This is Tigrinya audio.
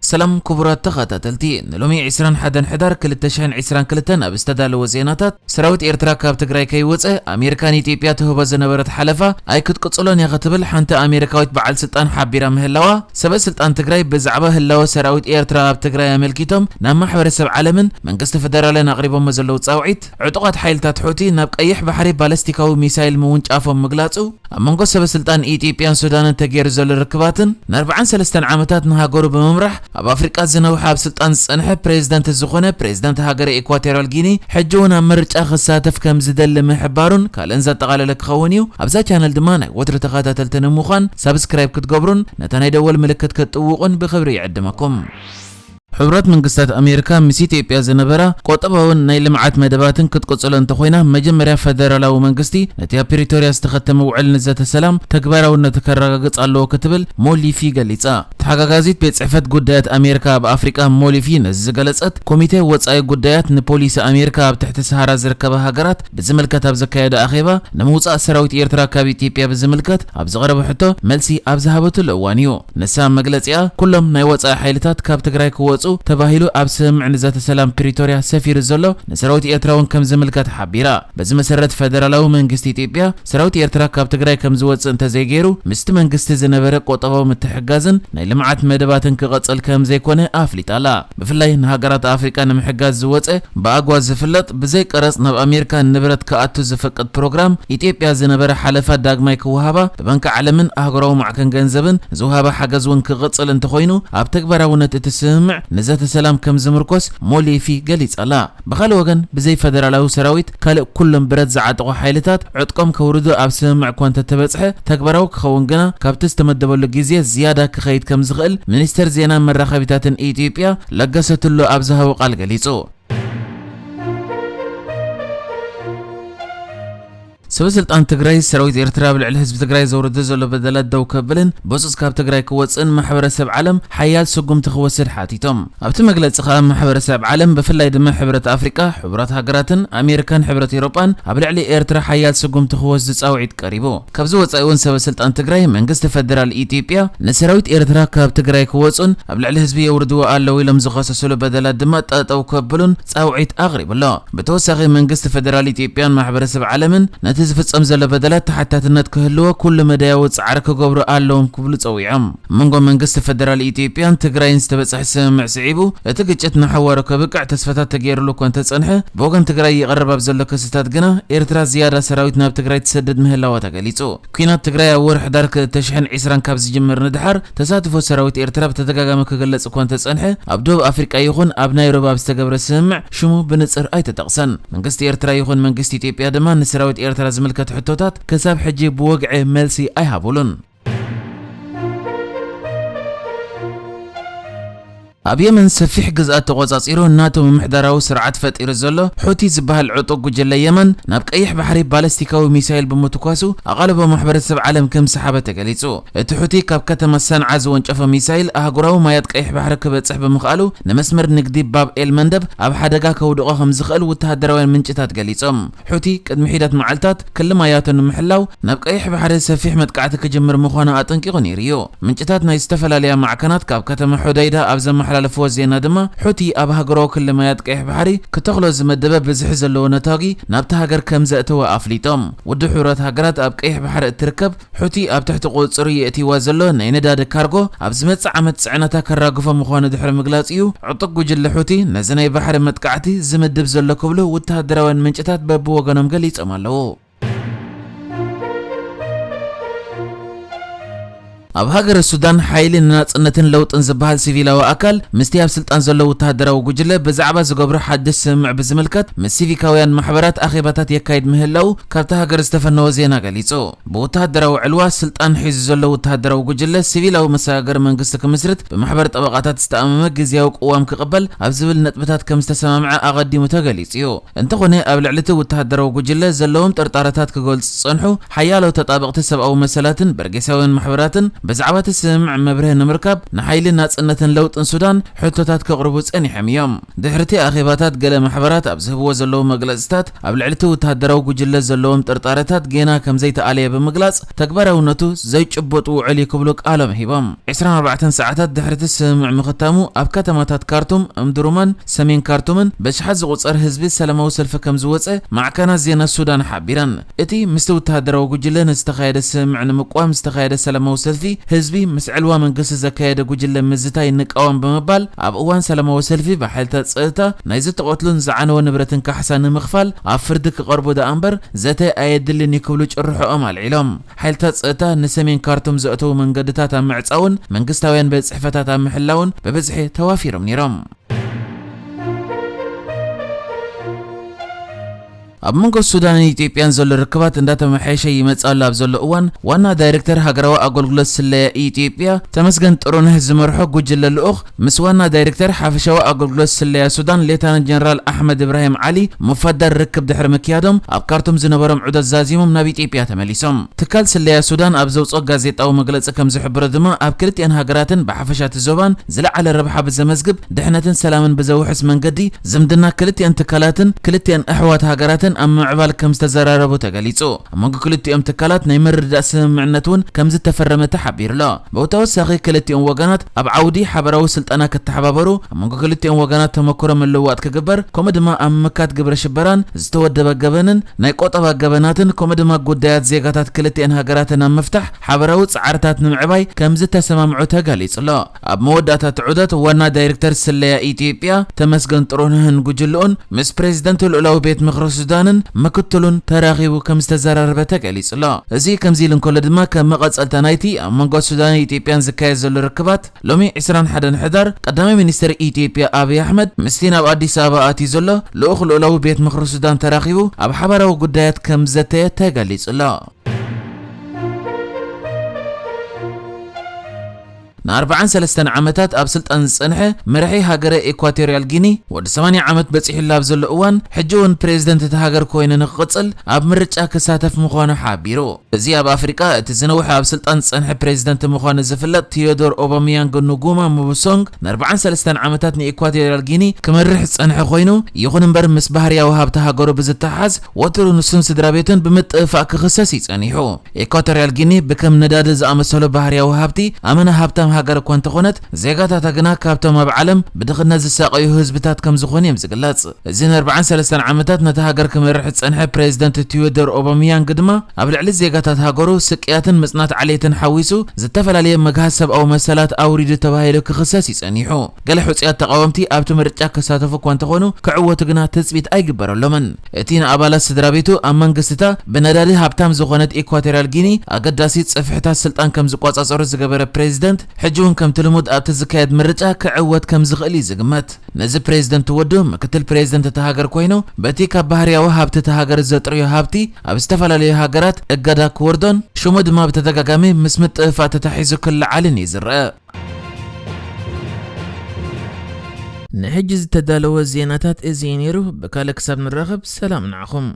ሰላም ክቡራት ተኸታተልቲ፣ ንሎሚ ዕስራን ሓደን ሕዳር ክልተ ሽሕን ዕስራን ክልተን ኣብ ዝተዳለወ ዜናታት፣ ሰራዊት ኤርትራ ካብ ትግራይ ከይወጸ ኣሜሪካ ንኢትዮጵያ ትህቦ ዝነበረት ሓለፋ ኣይክትቅጽሎን እያ ክትብል ሓንቲ ኣሜሪካዊት በዓል ስልጣን ሓቢራ ምህላዋ፣ ሰበ ስልጣን ትግራይ ብዛዕባ ህላወ ሰራዊት ኤርትራ ኣብ ትግራይ ኣመልኪቶም ናብ ማሕበረሰብ ዓለምን መንግስቲ ፈደራልን ኣቕሪቦሞ ዘለዉ ጻውዒት፣ ዕጡቓት ሓይልታት ሑቲ ናብ ቀይሕ ባሕሪ ባለስቲካዊ ሚሳይል ምውንጫፎም ምግላጹ፣ ኣብ መንጎ ሰበ ስልጣን ኢትዮጵያን ሱዳንን ተገይሩ ዘሎ ርክባትን ንኣርባዓን ሰለስተን ዓመታት ንሃገሩ ብምምራሕ ኣብ ኣፍሪቃ ዝነውሐ ኣብ ስልጣን ዝጸንሐ ፕሬዝደንት ዝኾነ ፕሬዝደንት ሃገረ ኢኳቶሪያል ጊኒ ሕጂ እውን ኣብ ምርጫ ክሳተፍ ከም ዝደሊ ምሕባሩን ካልእን ዘጠቓለለ ክኸውን እዩ። ኣብዛ ቻነል ድማ ናይ ወትሪ ተኸታተልቲ ንምዃን ሳብስክራይብ ክትገብሩን ነታ ናይ ደወል ምልክት ክትጥውቑን ብኽብሪ ይዕድመኩም። ሕቡራት መንግስታት ኣሜሪካ ምስ ኢትዮጵያ ዝነበራ ቁጠባውን ናይ ልምዓት መደባትን ክትቅጽሎ እንተኾይና፣ መጀመርያ ፈደራላዊ መንግስቲ ነቲ ኣብ ፕሪቶርያ ዝተኸተመ ውዕል ንዘተ ሰላም ተግባራውነቱ ከረጋግጽ ኣለዎ ክትብል ሞሊፊ ገሊጻ። ተሓጋጋዚት ቤት ጽሕፈት ጉዳያት ኣሜሪካ ኣብ ኣፍሪቃ ሞሊፊ ነዚ ዝገለጸት፣ ኮሚቴ ወጻኢ ጉዳያት ንፖሊሲ ኣሜሪካ ኣብ ትሕቲ ሰሃራ ዝርከባ ሃገራት ብዝምልከት ኣብ ዘካየደ ኣኼባ፣ ንምውጻእ ሰራዊት ኤርትራ ካብ ኢትዮጵያ ብዝምልከት ኣብ ዝቐረበ ሕቶ መልሲ ኣብ ዝሃበትሉ እዋን እዩ። ንሳ መግለጺኣ፣ ኩሎም ናይ ወጻኢ ሓይልታት ካብ ትግራይ ክወጹ ተባሂሉ ኣብ ስምምዕ ንዘተ ሰላም ፕሪቶርያ ሰፊሩ ዘሎ ንሰራዊት ኤርትራ እውን ከም ዝምልከት ሓቢራ። በዚ መሰረት ፈደራላዊ መንግስቲ ኢትዮጵያ ሰራዊት ኤርትራ ካብ ትግራይ ከም ዝወጽእ እንተዘይገይሩ፣ ምስቲ መንግስቲ ዝነበረ ቁጠባዊ ምትሕግጋዝን ናይ ልምዓት መደባትን ክቐጽል ከም ዘይኮነ ኣፍሊጣ ኣላ። ብፍላይ ንሃገራት ኣፍሪቃ ንምሕጋዝ ዝወጸ ብኣጓ ዝፍለጥ ብዘይ ቀረጽ ናብ ኣሜሪካ ንብረት ክኣቱ ዝፈቅድ ፕሮግራም ኢትዮጵያ ዝነበረ ሓለፋ ዳግማይ ክወሃባ ብባንኪ ዓለምን ኣህጉራዊ ማዕከን ገንዘብን ዝወሃባ ሓገዝ እውን ክቕጽል እንተኾይኑ ኣብ ተግባራውነት እቲ ስምምዕ ንዘተ ሰላም ከም ዝምርኮስ ሞሊፊ ገሊጻ ኣላ። ብኻልእ ወገን ብዘይ ፈደራላዊ ሰራዊት ካልእ ኩሎም ብረት ዝዓጠቑ ሓይልታት ዕጥቆም ከውርዱ ኣብ ስምምዕ እኳ እንተተበጽሐ ተግባራዊ ክኸውን ግና ካብቲ ዝተመደበሉ ግዜ ዝያዳ ክኸይድ ከም ዝኽእል ሚኒስተር ዜናን መራኸቢታትን ኢትዮጵያ ለገሰ ቱሉ ኣብ ዝሃቦ ቃል ገሊጹ። ሰበ ስልጣን ትግራይ ሰራዊት ኤርትራ ኣብ ልዕሊ ህዝቢ ትግራይ ዘውርዶ ዘሎ በደላት ደው ከብልን ብሱስ ካብ ትግራይ ክወፅእን ማሕበረሰብ ዓለም ሓያል ስጉምቲ ክወስድ ሓቲቶም። ኣብቲ መግለፂ ከዓ ማሕበረሰብ ዓለም ብፍላይ ድማ ሕብረት ኣፍሪቃ፣ ሕቡራት ሃገራትን ኣሜሪካን ሕብረት ኤሮጳን ኣብ ልዕሊ ኤርትራ ሓያል ስጉምቲ ክወስዱ ፃውዒት ቀሪቡ። ካብዚ ወፃኢ እውን ሰበ ስልጣን ትግራይ መንግስቲ ፈደራል ኢትዮጵያ ንሰራዊት ኤርትራ ካብ ትግራይ ክወፁን ኣብ ልዕሊ ህዝቢ የውርድዎ ኣለዉ ኢሎም ዝኸሰስሉ በደላት ድማ ጠጠው ከብሉን ፃውዒት ኣቕሪቡ ኣሎ። ብተወሳኺ መንግስቲ ፈደራል ኢትዮጵያን ማሕበረሰብ ዓለምን ነቲ ዝፍጸም ዘሎ በደላት ተሓታትነት ክህልዎ ኩሉ መዳያዊ ጻዕሪ ክገብሩ ኣለዎም ክብሉ ጸዊዖም። ኣብ መንጎ መንግስቲ ፈደራል ኢትዮጵያን ትግራይን ዝተበጽሐ ስምምዕ ስዒቡ እቲ ግጭት ንሓዋሩ ከብቅዕ ተስፋታት ተገይሩሉ እኳ እንተጸንሐ፣ ብወገን ትግራይ ይቐርብ ኣብ ዘሎ ክስታት ግና ኤርትራ ዝያዳ ሰራዊት ናብ ትግራይ ትሰድድ ምህላዋ ተገሊጹ። ኲናት ትግራይ ኣብ ወርሒ ሕዳር ክልተ ሽሕን ዕስራን ካብ ዝጅምር ንድሓር ተሳትፎ ሰራዊት ኤርትራ ብተደጋጋሚ ክግለጽ እኳ እንተጸንሐ፣ ኣብ ደቡብ ኣፍሪቃ ይኹን ኣብ ናይሮቢ ኣብ ዝተገብረ ስምምዕ ሽሙ ብንጽር ኣይተጠቕሰን። መንግስቲ ኤርትራ ይኹን መንግስቲ ኢትዮጵያ ድማ ንሰራዊት ኤርትራ ዝምልከት ሕቶታት ክሳብ ሕጂ ብወግዒ መልሲ ኣይሃቡሉን። ኣብ የመን ሰፊሕ ግዝኣት ተቖጻጺሩ ናቶ ምምሕዳራዊ ስርዓት ፈጢሩ ዘሎ ሑቲ ዝበሃል ዕጡቕ ጉጅለ የመን፣ ናብ ቀይሕ ባሕሪ ባለስቲካዊ ሚሳይል ብምትኳሱ ኣቓልቦ ማሕበረሰብ ዓለም ከም ሰሓበ ተገሊጹ። እቲ ሑቲ ካብ ከተማ ሰንዓ ዝወንጨፎ ሚሳይል ኣህጉራዊ ማያት ቀይሕ ባሕሪ ክበጽሕ ብምኽኣሉ፣ ንመስመር ንግዲ ባብ ኤል መንደብ ኣብ ሓደጋ ከውድቖ ከም ዝኽእል ወተሃደራውያን ምንጭታት ገሊጾም። ሑቲ ቅድሚ ሒደት መዓልታት ክሊ ማያቱ ንምሕላው ናብ ቀይሕ ባሕሪ ሰፊሕ መጥቃዕቲ ክጅምር ምዃኑ ኣጠንቂቑ ነይሩ እዩ። ምንጭታት ናይ ዝተፈላለያ ማዕከናት ካብ ከተማ ሑደይዳ ኣብ ዘመሓላለፍዎ ዜና ድማ፣ ሑቲ ኣብ ሃገራዊ ክሊ ማያት ቀይሕ ባሕሪ ክተኽሎ ዝመደበ ብዝሒ ዘለዎ ነታጒ ናብታ ሃገር ከም ዘእተወ ኣፍሊጦም። ውድብ ሕቡራት ሃገራት ኣብ ቀይሕ ባሕሪ እትርከብ ሑቲ ኣብ ትሕቲ ቁጽጽሩ የእትይዋ ዘሎ ናይ ነዳዲ ካርጎ ኣብ ዝመጽእ ዓመት ጽዕነታ ከራግፎ ምዃኑ ድሕሪ ምግላጽ እዩ ዕጡቕ ጉጅለ ሑቲ ነዚ ናይ ባሕሪ መጥቃዕቲ ዝምድብ ዘሎ ክብሉ ወተሃደራውያን ምንጭታት በብወገኖም ገሊጾም ኣለዉ። ኣብ ሃገረ ሱዳን ሓይሊ ንናጽነትን ለውጥን ዝበሃል ሲቪላዊ ኣካል ምስቲ ኣብ ስልጣን ዘሎ ወተሃደራዊ ጉጅለ ብዛዕባ ዝገብሮ ሓድሽ ስምምዕ ብዝምልከት ምስ ሲቪካውያን ማሕበራት ኣኼባታት የካይድ ምህላው ካብታ ሃገር ዝተፈነወ ዜና ገሊጹ። ብወተሃደራዊ ዕልዋ ስልጣን ሒዙ ዘሎ ወተሃደራዊ ጉጅለ ሲቪላዊ መሰጋገሪ መንግስቲ ክምስርት ብማሕበር ጠበቓታት ዝተኣመመ ግዝያዊ ቅዋም ክቕበል ኣብ ዝብል ነጥብታት ከም ዝተሰማምዐ ኣቐዲሙ ተገሊጹ እዩ። እንተኾነ ኣብ ልዕሊ እቲ ወተሃደራዊ ጉጅለ ዘለዎም ጥርጣረታት ክገልጹ ዝጸንሑ ሓያሎ ተጣበቕቲ ሰብኣዊ መሰላትን በርጌሳውያን ማሕበራትን ብዛዕባ እቲ ስምምዕ መብርሂ ንምርካብ ንሓይሊ ናጽነትን ለውጥን ሱዳን ሕቶታት ከቕርቡ ጸኒሖም እዮም። ድሕሪ እቲ ኣኼባታት ገለ ማሕበራት ኣብ ዝህብዎ ዘለዉ መግለጽታት ኣብ ልዕሊ እቲ ወተሃደራዊ ጉጅለ ዘለዎም ጥርጣረታት ጌና ከም ዘይተኣለየ ብምግላጽ ተግባራውነቱ ዘይጭቡጥ ውዕል እዩ ክብሉ ቃሎም ሂቦም። ዕስራን ኣርባዕተን ሰዓታት ድሕሪ እቲ ስምምዕ ምኽታሙ ኣብ ከተማታት ካርቱም፣ እምድሩማን ሰሜን ካርቱምን በሽሓት ዝቑጸር ህዝቢ ሰላማዊ ሰልፊ ከም ዝወጸ ማዕከናት ዜና ሱዳን ሓቢረን። እቲ ምስቲ ወተሃደራዊ ጉጅለ ንዝተኻየደ ስምምዕ ንምቅዋም ዝተኻየደ ሰላማዊ ሰልፊ ህዝቢ ምስ ዕልዋ መንግስቲ ዘካየደ ጉጅለ ምዝታይ ንቃወም ብምባል ኣብ እዋን ሰላማዊ ሰልፊ ብሓይልታት ጸጥታ ናይ ዝተቐትሉን ዝዓነወ ንብረትን ካሕሳ ንምኽፋል ኣብ ፍርዲ ክቐርቡ ደኣ እምበር ዘተ ኣየድልን እዩ ክብሉ ጭርሖኦም ኣልዒሎም። ሓይልታት ጸጥታ ንሰሜን ካርቱም ዘእተዉ መንገድታት ኣብ ምዕጻውን መንግስታውያን ቤት ጽሕፈታት ኣብ ምሕላውን ብብዝሒ ተዋፊሮም ነይሮም። ኣብ መንጎ ሱዳንን ኢትዮጵያን ዘሎ ርክባት እንዳተመሓየሸ ይመጽእ ኣሎ ኣብ ዘሎ እዋን ዋና ዳይሬክተር ሃገራዊ ኣገልግሎት ስለያ ኢትዮጵያ ተመስገን ጥሩነህ ዝመርሖ ጉጅለ ልኡኽ ምስ ዋና ዳይሬክተር ሓፈሻዊ ኣገልግሎት ስለያ ሱዳን ሌተናንት ጀነራል ኣሕመድ እብራሂም ዓሊ ሙፋደል ርክብ ድሕሪ ምክያዶም ኣብ ካርቱም ዝነበሮም ዑደት ዛዚሞም ናብ ኢትዮጵያ ተመሊሶም። ትካል ስለያ ሱዳን ኣብ ዘውፅኦ ጋዜጣዊ መግለፂ ከም ዝሕብሮ ድማ ኣብ ክልቲኣን ሃገራትን ብሓፈሻ እቲ ዞባን ዝለዓለ ረብሓ ብዘመዝግብ ድሕነትን ሰላምን ብዘውሕስ መንገዲ ዝምድና ክልቲኣን ትካላትን ክልቲኣን ኣሕዋት ሃገራትን ኣብ ምምዕባል ከም ዝተዘራረቡ ተገሊፁ። ኣብ መንጎ ክልቲኦም ትካላት ናይ ምርድዳእ ስምምዕነት እውን ከም ዝተፈረመ ተሓቢሩ ኣሎ። ብተወሳኺ ክልቲኦም ወገናት ኣብ ዓውዲ ሓበራዊ ስልጠና ክተሓባበሩ፣ ኣብ መንጎ ክልቲኦም ወገናት ተመክሮ ምልውዋጥ ክግበር፣ ከምኡ ድማ ኣብ ምምካት ግብረ ሽበራን ዝተወደበ ገበንን ናይ ቆጠባ ገበናትን ከምኡ ድማ ጉዳያት ዜጋታት ክልቲኣን ሃገራትን ኣብ ምፍታሕ ሓበራዊ ጻዕርታት ንምዕባይ ከም ዝተሰማምዑ ተገሊጹ ኣሎ። ኣብ መወዳእታ እቲ ዑደት ዋና ዳይሬክተር ስለያ ኢትዮጵያ ተመስገን ጥሩነህን ጉጅልኡን ምስ ፕሬዚደንት ልኡላዊ ቤት ምኽሪ ሱዳንን ምክትሉን ተራኺቡ ከም ዝተዘራረበ ተገሊጹ ኣሎ። እዚ ከምዚ ኢሉ እንከሎ ድማ ከም መቐጸልታ ናይቲ ኣብ መንጎ ሱዳንን ኢትዮጵያን ዝካየድ ዘሎ ርክባት ሎሚ ዕስራን ሓደን ሕዳር ቀዳማይ ሚኒስትር ኢትዮጵያ ኣብይ ኣሕመድ ምስቲ ናብ ኣዲስ ኣበባ ኣትዩ ዘሎ ልኡኽ ልኡላዊ ቤት ምኽሪ ሱዳን ተራኺቡ ኣብ ሓባራዊ ጉዳያት ከም ዘተየ ተገሊጹ ኣሎ። ንኣርባዓን ሰለስተን ዓመታት ኣብ ስልጣን ዝጸንሐ መራሒ ሃገረ ኢኳቶርያል ጊኒ ወዲ ሰማንያ ዓመት በጺሑ ኣብ ዘሎ እዋን ሕጂ እውን ፕሬዚደንት እታ ሃገር ኮይኑ ንክቕጽል ኣብ ምርጫ ክሳተፍ ምዃኑ ሓቢሩ። እዚ ኣብ ኣፍሪቃ እቲ ዝነውሐ ኣብ ስልጣን ዝጸንሐ ፕሬዚደንት ምዃኑ ዝፍለጥ ቲዮዶር ኦባሚያንግ ንጉማ ሙቡሶንግ ንኣርባዓን ሰለስተን ዓመታት ንኢኳቶርያል ጊኒ ክመርሕ ዝጸንሐ ኮይኑ፣ ይኹን እምበር ምስ ባህርያዊ ሃብቲ ሃገሩ ብዝተሓሓዝ ወትሩ ንሱን ስድራ ቤቱን ብምጥፍፋእ ክኽሰስ እዩ ጸኒሑ። ኢኳቶርያል ጊኒ ብከም ነዳዲ ዝኣመሰሉ ባህርያዊ ሃብቲ ኣመና ሃብታም ሃገር እኳ እንተኾነት፣ ዜጋታታ ግና ካብቶም ኣብ ዓለም ብድኽነት ዝሳቐዩ ህዝብታት ከም ዝኾኑ እዮም ዝግለጽ። እዚ ንኣርባዓን ሰለስተን ዓመታት ነታ ሃገር ክመርሕ ዝጸንሐ ፕሬዚደንት ቲዮዶር ኦባሚያንግ ድማ ኣብ ልዕሊ ዜጋታት ሃገሩ ስቅያትን ምጽናት ዓሌትን ሓዊሱ ዝተፈላለየ መግሃስ ሰብኣዊ መሰላት ኣውሪዱ ተባሂሉ ክኽሰስ እዩ ጸኒሑ። ገለ ሕጹያት ተቓወምቲ ኣብቲ ምርጫ ክሳተፉ እኳ እንተኾኑ ክዕወቱ ግና ትጽቢት ኣይግበረሎምን። እቲ ንኣባላት ስድራ ቤቱ ኣብ መንግስቲታ ብነዳዲ ሃብታም ዝኾነት ኢኳቶርያል ጊኒ ኣገዳሲ ጽፍሕታት ስልጣን ከም ዝቆጻጸሩ ዝገበረ ፕሬዚደንት ሕጂ እውን ከምቲ ልሙድ ኣብቲ ዝካየድ ምርጫ ክዕወት ከም ዝኽእል እዩ ዝግመት። ነዚ ፕሬዚደንት ወዱ ምክትል ፕሬዚደንት እታ ሃገር ኮይኑ በቲ ካብ ባህርያዊ ሃብቲ እታ ሃገር ዘጥርዮ ሃብቲ ኣብ ዝተፈላለዩ ሃገራት እገዳ ክወርዶን ሽሙ ድማ ብተደጋጋሚ ምስ ምጥፍፋእ ተታሒዙ ክለዓልን እዩ ዝረአ። ንሕጂ ዝተዳለወ ዜናታት እዚ እዩ ነይሩ። ብካልእ ክሳብ ንራኸብ ሰላም ንዓኹም።